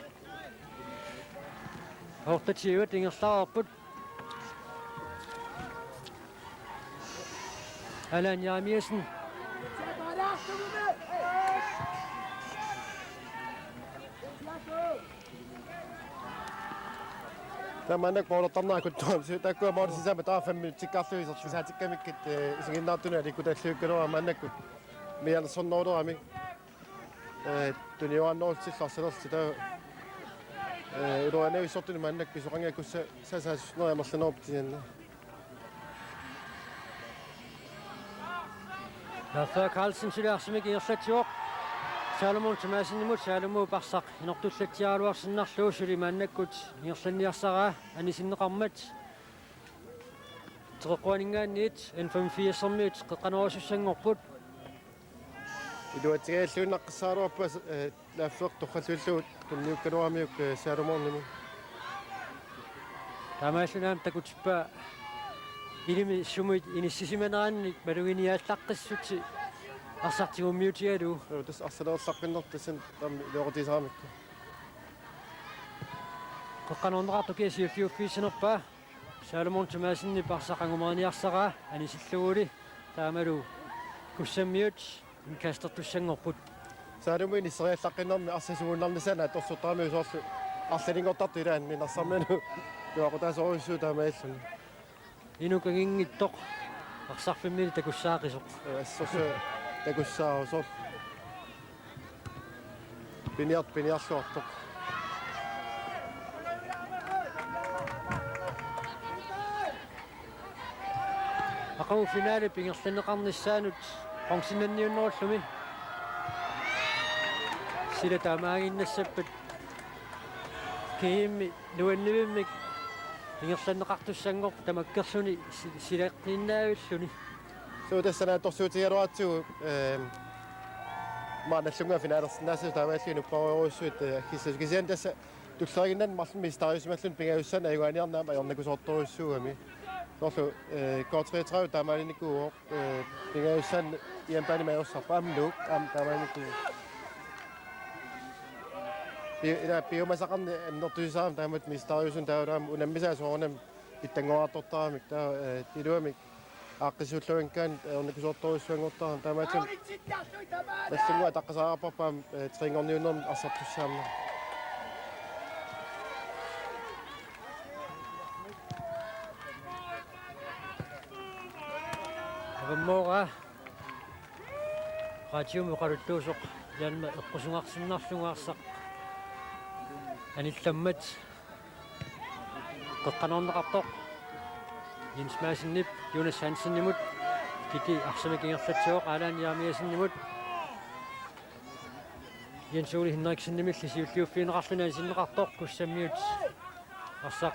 otteogtyve ingerlareerput. Allan Jeremiassen. Tamannak poortarnera kuttuam. Takkua moorsisamat taava fem minutsikkaarlugit isertitsisaatikkamikku, eh, isiginnaartunut aliikkutaalliukkaluarput maannakkut. Mianersornerulerami. Eh, tunioraannerullutillu arsalerlutik taava, eh, ulorianavissortuni maannakkut pisoqanngikkussat saassussinerit amerlanerupput kisianni. Laffer Carlsen suli arsamik ingerlatsivoq. Salomon Thomassenimut, Salomo arsaq inortullatsiaraluarsinnarlugu suli maannakkut ingerlanniarsaraa anisinneqarmat. Teqeqquaninngaanniit N femogfirsermiut qeqqanoorusussanngorput. Iluatsigajalluinnaqqissaaraluarpaa, eh, Laffer torrallullugu tunniukkaluaramiuk, eh, Salomonimut. Taamaalilluni aamma takutippaa ilimi sumut inissisimanerannik maluginiaallaqqissutsit arsaq tigummiutigalugu. Joo, tassa arsaleersaqqinnertut tassani taama iluaqutigisaramikku. Qeqqanoorneqartoq kia siulliuffigissanerpaa. Salomon Thomassenip arsaq angumeriarsaraa anisilluguli taamalu Kussammiut indkastertussanngorput. Salomo inisseriallaqqinnermi arsaq suunnarnissaa naatsorsortaramiuk soorlu arlalinngortartut ilaanni Narsarmiunut iluaqutaasorujussuuvoq taamaalilluni. Inuk anginngitsoq arsarfimminik takussaaqisoq. Assorsuaq takussaarusoq. Piniart-, piniarluartoq. Aqagu finalep ingerlanneqarnissaanut qongsinnanniunnerullumi. Sila taamaaginnassappat G M-i nuannivimmik ingerlanneqartussanngorpoq tamakkerluni si-, silaqqinnaavilluni. Suu, tassa naatsorsuutigigaluaratsigu, ehm, maannallunnguaq finalersinnaassasut taamaalillugit nupparujorujussuit, eh, aggissasoq. Kisianni tassa tulleriiginnarni marlunnik mestariusimalluni pingajussaannik ajugaaniarneq aamma ajornakusoortorujussuugami. Soorlu, eh, K treogtredive taamaalinikuuvoq, eh, pingajussaannik hjemmebanemi ajorsarpaa aamma Nuuk, aamma taamaalinikuuvoq. Pi-, ila piumasaqarneq annertusiarami taamatut mestariusunik taavalu aamma unammisaa soorunami pitsanngorartortaramik taava, eh, iluamik aaqqissuulluanngikkaanni ajornakusoortorujussuanngortarami taamaattumik. Nallinnguaq ataqqisariaqarparput aamma, eh, trinngorniunnermi arsartussaammat. Avammoora. Qaatiumi oqaluttuusoq Hjalmar eqqusugarsinnarlugu arsaq anillammat. Qeqqanoorneqartoq Jens Madsenip Jonas Hansenimut, Kiti arsamik ingerlatsivoq Allan Jeremiassenimut. Jens Ole Henriksenimilli siulliuffigineqarluni anisinneqartoq Kussammiut arsaq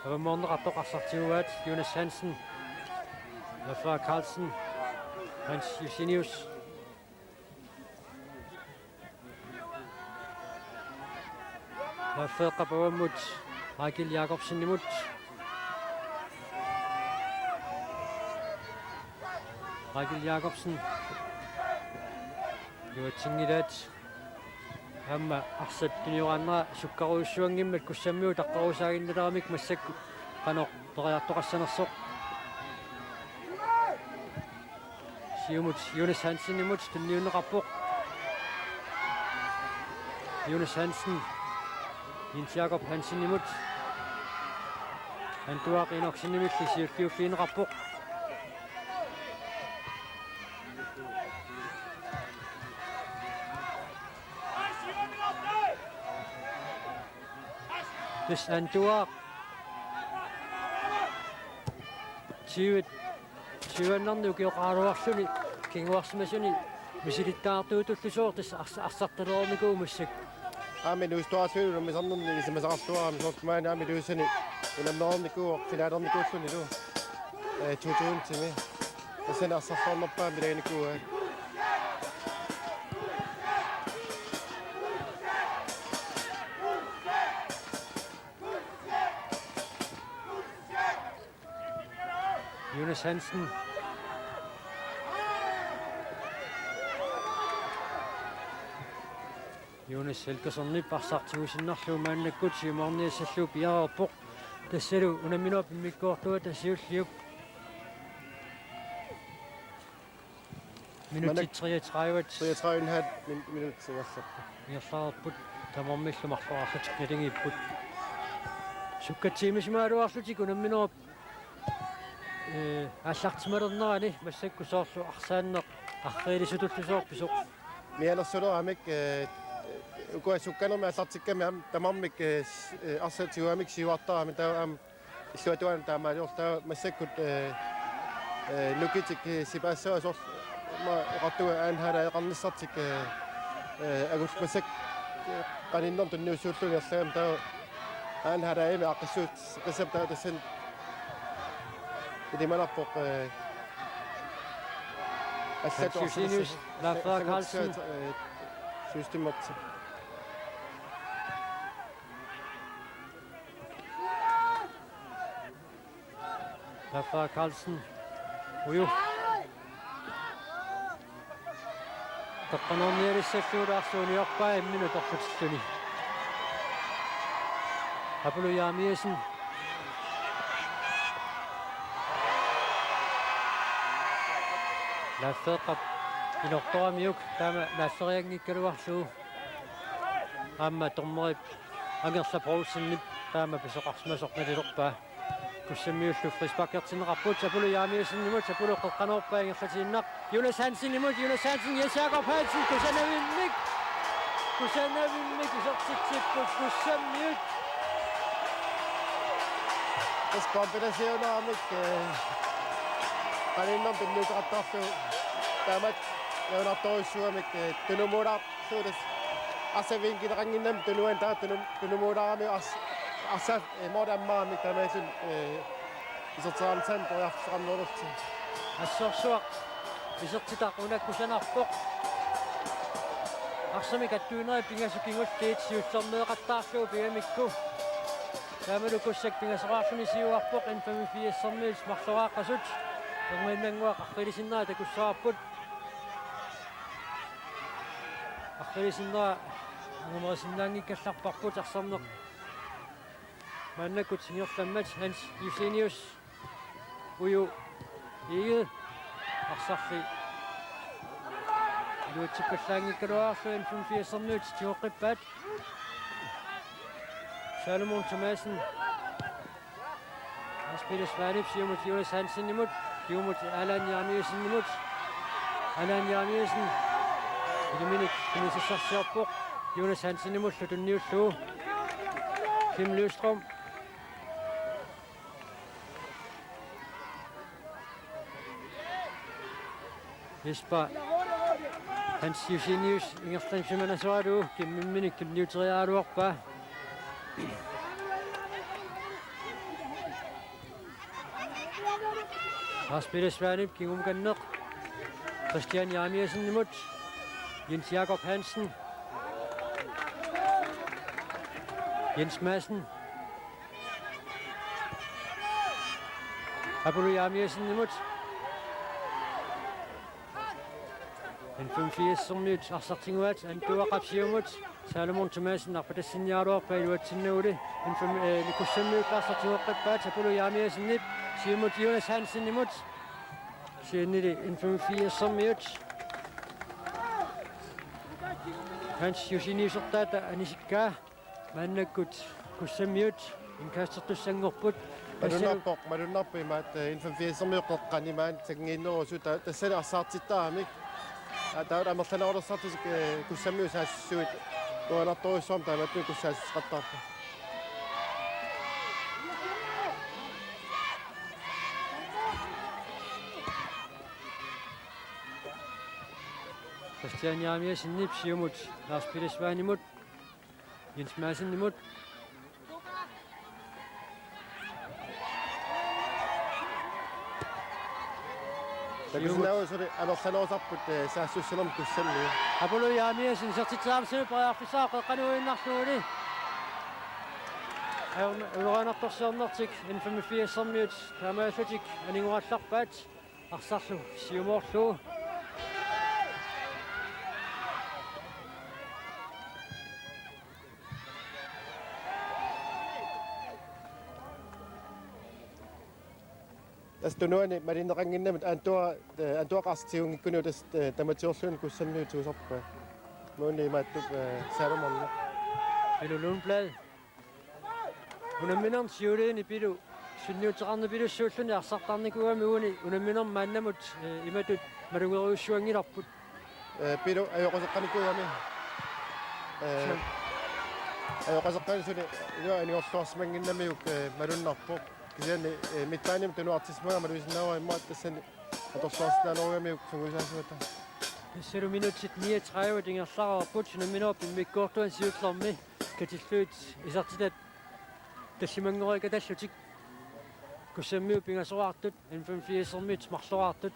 avammoorneqartoq arsaq tiguaat. Jonas Hansen, Laffer Carlsen, Hans Josenius. Laffer avammut Michael Jakobsenimut. Michael Jakobsen. Iluatsinngilaat. Aamma arsap tunioraannera sukkarujussuanngimmat Kussammiut taqqarusaanngilaramik massakkut qanoq periartoqassanersoq. Siumut Jonas Hansenimut tunniunneqarpoq. Jonas Hansen, Jens Jakob Hansenimut, Antuaq Enoksenimilli siulliuffigineqarpoq. Tassa Antuaq tyve, tyvennarni ukioqaraluarluni kinguarsimasuni misilittagartuutullusoq tassa ars-, arsartalereernikuuvoq massakkut. Aamma inuusuttuarallugu unammisarnerni ilisimasaqarluarami soorlu maani aamma Ilulissani unammereernikuuvoq finalernikuullunilu. Eh, to tusindimi. Tassani arsarluarnerpaamik ilaginikuuaa. Jonas Hansen. Jonas Helgesonip arsaq tigusinnarlugu maannakkut siumukarniassallugu piareerpoq. Tassalu unamminerup immikkoortuata siulliup. Minutsit Maannak- treogtredive. Treogtredive en halv min-, minut ingerlapput. Ingerlareerput, tamarmillu marloriarlutik naligiipput. Sukkatsiimisimagaluarlutik unamminerup, eh, aallartimalernerani massakkut soorlu arsaanneq arriilisutullusoorpisoq. Mianersuleramik, eh, ukua sukkanermi aallartikkami aamma tamarmik, eh, s-, eh, arsaq tigugamik siuartaramik taava aamma illuatungaanut taamaaliorluta massakkut, eh, eh, nukitik, eh, sipaassavat soorlu aamma oqartunga anden halvleg ajoqerneqartartik, eh, eh, agullu massakkut, eh, qaninnermik tunniussuullugu ingerlagami taava anden halvlegimi aaqqissuut qisap taava tassani ilimanarpoq, eh, allatut Hans Josenius, arsaarnissaa-, Lars Frederik Carlsen. Eh, systemet. Lars Frederik Carlsen. Uju. Qeqqanoornialissallugu Lars uniorpaa imminut atorlutilluni. Apollo Jeremiassen. Lars Frederik inortoramiuk taama naallerianngikkaluarlugu. Aamma dommerip Angerlap Poulsenip taama pisoqarsimasoq nalilerpaa. Kussammiullu frisparkertinneqarput, Apollo Jeremiassenimut, Apollo qeqqanoorpaa ingerlatiinnaq. Jonas Hansenimut, Jonas Hansen, Jens Jakob Hansen, kusanavimmik. Kusanavimmik isertitsipput Kussammiut. Tassa kombinationeramik, eh, qaninnermik tunniuteqartarlugu. Taamatut nalunaartorujussuugamik, eh, tunumuulaar- Suutas. Arsaq vinkileqannginnami tunuani taava tunu-, tunumuulaarami ars-, arsaq, eh, måli ammaammi taamaalilluni, eh, isertitseriarnissaanut periarfissaqarnerulerlutik. Assorsuaq isertitaq una kusanarpoq. Arsamik attuinerit pingasut kingulliit siullermeeqattaarlugu pigamikku. Taamalu Kussak pingasoraarluni siuarpoq N femogfirsermiut marloraaqqasut. Erniinnannguaq arriilisinnera takussavarput. Arriilisinnera angumerisinnaanngikkallarparput arsarneq. Maannakkut ingerlammat Hans Josenius, Uju Egede, arsarli iluatsippallaanngikkaluarlugu N femogfirsermiut tigoqqippaat. Salomon Thomassen. Lars Peter Svanep siumut Jonas Hansenimut, siumut Allan Jeremiassenimut. Allan Jeremiassen ilumini tunniussisarsiorpoq Jonas Hansenimullu tunniullugu. Kim Løvstrøm. Jesper Hans Josenius ingerlansimanasaralu Kimmimminik tunniuteriaraluarpaa. Lars Peter Svanep kingumukanneq. Christian Jeremiassenimut. Jens Jakob Hansen. Jens Madsen. Apollo Jeremiassenimut. N femogfirsermiut arsaq tiguaat Antuaqap siumut. Salomon Thomassen arpatassinniaraluarpaa iluatsinnaguli. N fem, eh, Kussammiut arsaq tigoqqippaat Apollo Jeremiassenip siumut Jonas Hansenimut. Kisiannili N femogfirsermiut Hans Joseniusertaata anisikkaa. Maannakkut Kussammiut indkastertussanngorput. Malunnarpoq, malunnarpoq imaattoq, eh, N femogfirsermiut qeqqani maani sanngiinnerusut ta-, tassani arsaartittaramik. Aa, taava amerlanerulersarlutik, eh, Kussammiut saassuit. Nuannertorujussuarmik taamaattumik Kussaassuseqartarpoq. Christian Jeremiassenip siumut Lars Peter Svanimut. Jens Madsenimut. Takusinnaavugut suli amerlanerusarput, eh, saassussinermut Kussammiut. Apollo Jeremiassen isertitseriarnissamut periarfissaq qeqqanuinnarluguli. Ulorianartorsiornertik N femogfirsermiut taamaallutik anigorallarpaat, arsarlu siumoorlugu. Tassa tunuani malinneqannginnami Antua, eh, Antua Qarsi tigunngikkuniuk tassa, eh, tamatiorluunniit Kussammiut tigusarpaat. Nuunni imaattup, eh, Salomonli. Pilu Lundblad. Unamminermi siuliini Pilu sunniuteqarnipilussuulluni arsartarnikuugami uani unamminermi maannamut, eh, imatut malugeriussuanngilarput. Eh, Pilu ajoquseqqanikuugami. Eh, ajoquseqqani suli ilua anigorluarsimannginnamiuk, eh, malunnarpoq. Kisianni, eh, midtbanemi tunuartissimagami malugisinnaavara immaqa tassani atorluarsinnaanerugamiuk sungiusaasuata. Tassalu minutsit niogtredive ingerlareerput unamminerup immikkoortuani siullermi katillugit isertitat tallimanngoriikkatallutik. Kussammiut pingasoraartut, N femogfirsermiut marloraartut.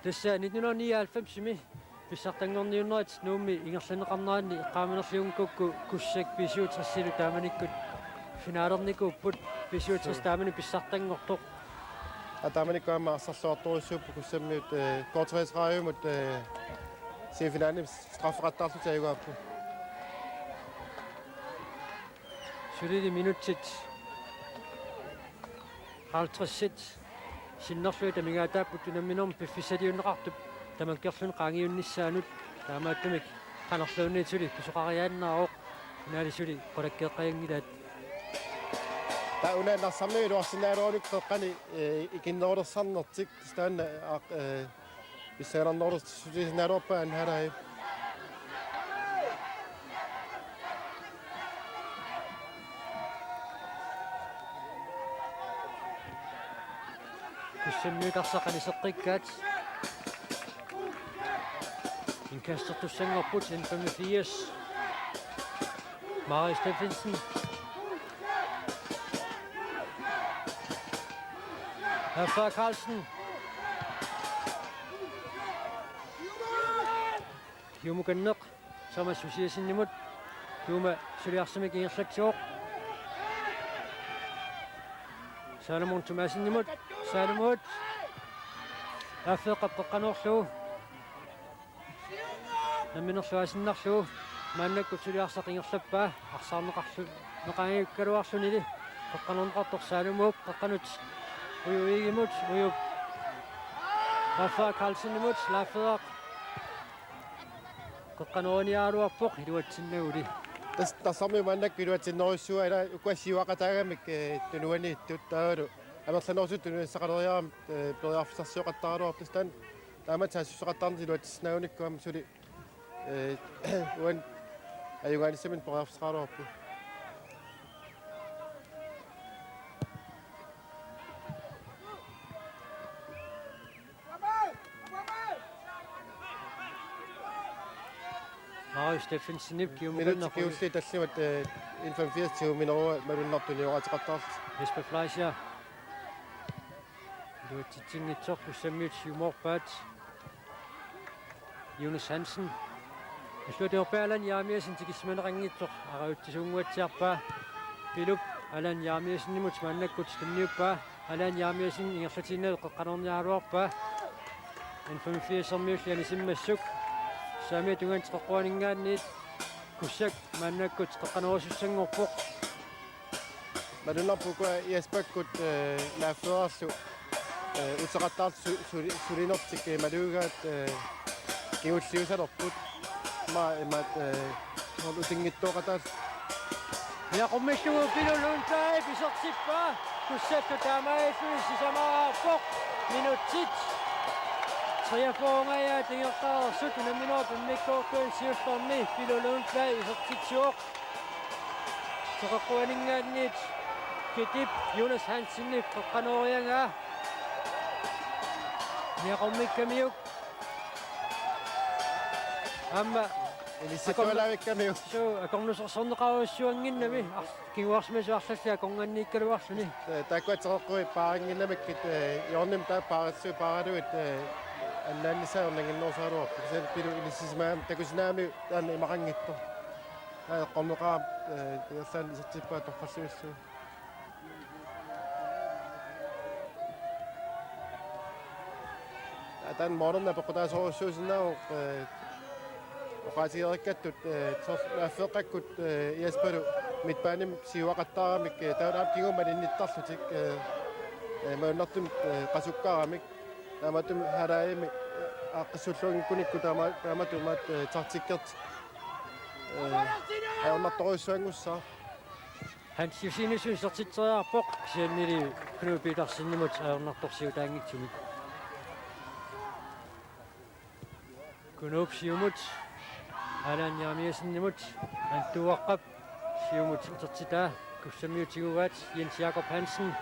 Tassa nitten hundrede nioghalvfemsimi pissartanngorniunnerit Nuummi ingerlanneqarneranni eqqaamanerliunngikkukku Kussak B syvogtresilu taamanikkut finalernikuupput, B syvogtres taamani pissartanngortoq. Aa, taamanikkut aamma arsarluartorujussuupput Kussammiut, eh, K treogtredive-mut, eh, semifinalimi straffeqattaarlutik ajugaapput. Sulili minutsit halvtredsit sinnerlugit amigaataapput unamminermi piffissaliunneqartup tamakkerluni qaangiunnissaanut, taamaattumik qanorluunniit suli pisoqariaannaavoq, finaali suli qulakkeeqqajanngilaat. Taava una Narsarmiut iluarsinnaalerunikkut qeqqani, eh, ikinnerulersarnertik, tassa taanna, aq-, eh, pissanganarnerulersinnaalerpaa anhalaai. Kussammiut arsaq aniseqqikkaat. Indkastertussanngorput N femogfirs. Marius Steffensen. Rafael Carlsen. Kiumukanneq Thomas Josiassenimut. Kiuma suli arsamik ingerlatsivoq. Salomon Thomassenimut. Salomut. Affeeqqap qeqqanoorlugu. Namminerlu aasinnarlugu. Maannakkut suli arsaq ingerlappaa. Arsaarneqarlu-, neqanngikkaluarlunili. Qeqqanoorneqartoq Salomuup. Qeqqanut Uju Egedemut. Ujup Rafael Carlsenimut. Laaffeeraq qeqqanooriniaraluarpoq iluatsinnaguli. Tassa Narsarmiut maannakkut iluatsinnerujussuuaat, ila ukua siuaqataagamik, eh, tunuaniittut taavalu amerlanerusut tunuassaqaleriaramik, eh, periarfissarsioqattaaraluarput, tassa taama saassussaqattaarneq iluatsissinnaagunikku aamma suli, eh, uani ajugaanissaminut periarfissaqaraluarpoq. Marius Steffensenip kiumikanneq. Minutsit kingulliit tallimat, eh, N femogfirs tiguminerugaa malunnartoq nioqqutigeqattaarlutik. Jesper Fleischer. Iluatsitsinngitsoq, Kussammiut siumoorpaat. Jonas Hansen. Illuatungerpaa Allan Jeremiassen tikissimaneqanngitsoq arajutsisuunnguatsiarpaa. Pilup Allan Jeremiassenimut maannakkut tunniuppaa. Allan Jeremiassen ingerlatiinnaq qeqqanoorniaraluarpaa. N femogfirsermiulli anisimmassuk. Saamiata tungaanut teqeqquaninngaanniit Kussak maannakkut qeqqanoorusussanngorpoq. Malunnarpoq ukua Jesperkut, eh, Laaffeerarlu, eh, uteqattaarlutik su-, suli-, sulinertik, eh, malugigaat, eh, kingulliusalerput. Ima-, imaat, eh, soorlu utinngitsooqataal. Niaqqummillugu Pilu Lundblad isertippaa. Kussallu taamaalilluni sisamaraarpoq. Minutsit treogfyrre-nngajat ingerlareersut unamminerup immikkoortuani siullermi Pilu Lundblad isertitsivoq. Teqeqquaninngaanniit Kitip Jonas Hansenip qeqqanooriagaa. Niaqormikkamiuk. Aamma. Ilissittualaavikkamiuk. Suu, akornusersorneqarujussuannginnami. Ar-, kinguarsimasut arlallit akornanniikkaluarluni. Eh, taakkua teqeqquit paarinnginnamikkit, eh, hjørnemi taava paarissuit paaralugit, eh, annaannissaa ornanginnerusaraluarpoq. Kisianni Pilu ilissisimagami takusinnaaviuk taanna imaqanngitsoq. Eqqorneqarami, eh, ingerlaannaq isertippaa torrallutillu. Taanna målimi peqqutaasorujussuusinnaavoq, eh, oqaatigereerikkattut, eh, soorlu naaffeeqqakkut, eh, Jesperlu midtbanemi siuaqattaaramik, eh, taava aamma kingumut malinnittarlutik, eh, eh, malunnartumik, eh, qasukkaaramik. Taamatut Haraimi, eh, aaqqissuulluanngikkunikku taama-, taamatut imaattoq, eh, taktikkertik, eh, ajornartorujussuanngussaaq. Hans Josefsen isertitseriarpoq, kisiannili Knud Petersenimut ajornartorsiutaanngitsumik. Knudip siumut, Allan Jeremiassenimut, Antuaqqap siumut utertitaa, Kussammiut tiguaat, Jens Jakob Hansen.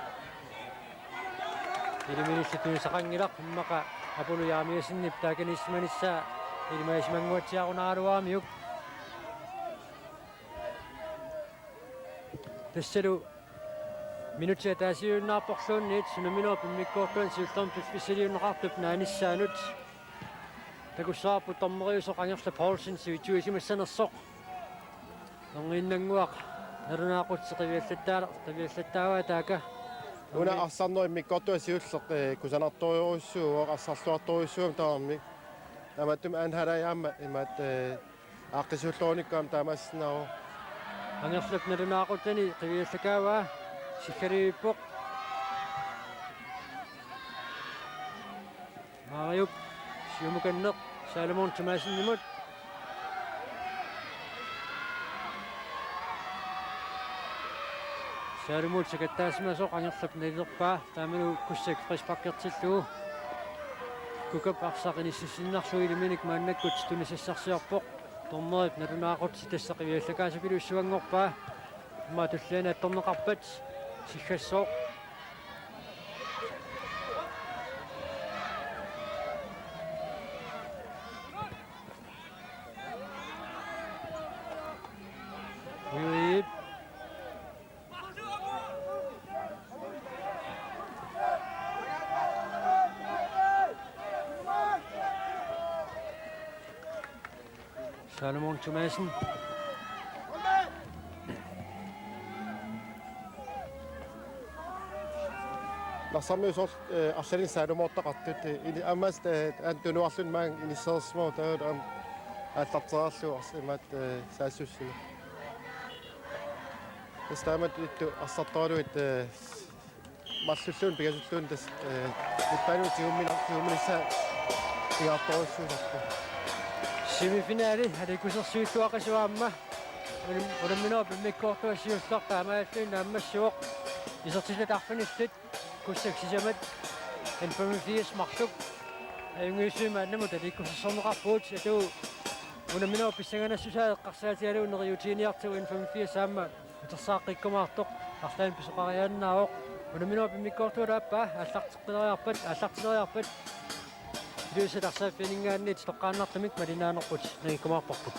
Iliminillu tunisaqanngilaq, immaqa Apollo Jeremiassenip taakaniissimanissaa ilimagisimanguatsiarunaraluaramiuk. Tassalu minutsit ataasiinnarporluunniit unamminerup immikkoortuani siullermik piffissaliunneqartup naanissaanut. Takussavarput dommeriusoq Angerlap Poulsen sivitsuisimassanersoq. Erniinnannguaq nalunaaqutseq qiviallattaala-, qiviallattaavaa taaka. Una arsarnerup immikkoortua siulleq, eh, kusanartorujussuuvoq, arsarluartorujussuugami tamarmik. Taamatut Anharajaama imaattoq, eh, aaqqissuulluarnikku aamma taamaassinnaavoq. Angerlap nalunaaqutani qiviallakaavaa, sikkalivippoq. Mariup siumukanneq Salomon Thomassenimut. Salomon sakattaasimasoq Angerlap nalilerpaa, taamalu Kussak frisparkertillugu. Kukap arsaq inississinnarlugu ilaminik maannakkut tunisassarsiorpoq. Dommerip nalunaaqutsi tassa qiviallakaasupillugu issuanngorpaa. Immaqa tulliani attorneqarpat, sikkassooq. Ujuip. Salomon Thomassen. Narsarmiut soorlu, eh, arlalinnik Salomoortaqartut, eh, ini-, aamma, eh, aamma tunuarluni maanga inissereersimavoq, taava aamma aallartereerlugu ars-, imaattoq, eh, saassussineq. Tassa taamatut ittut arsartoraluit, eh, marlulluunniit pingasulluunniit tassa, eh, midtbanemi tigummina-, tigumminissaa pingaartorujussuusarpoq. Semifinali aliikkusersuilluaqisut aamma. Unam-, unamminerup immikkoortua siulleq taamaalilluni naammassivoq. Isertitatta arfinillit Kussak sisamat N femogfirs marluk. Ajunngitsumik maannamut aliikkusersorneqarpugut, atuup unamminerup pissanganassusaa eqqarsaatigalugu neriuutigiinnartigu N femogfirs aamma utersaaqqikkumaartoq arlaannik pisoqariaannaavoq. Unamminerup immikkoortua aappaa aallarteqqileriarpat, aallartileriarpat Ilulissat arsaaffianinngaanniit toqqaannartumik malinnaanerput nangikkumaarparput.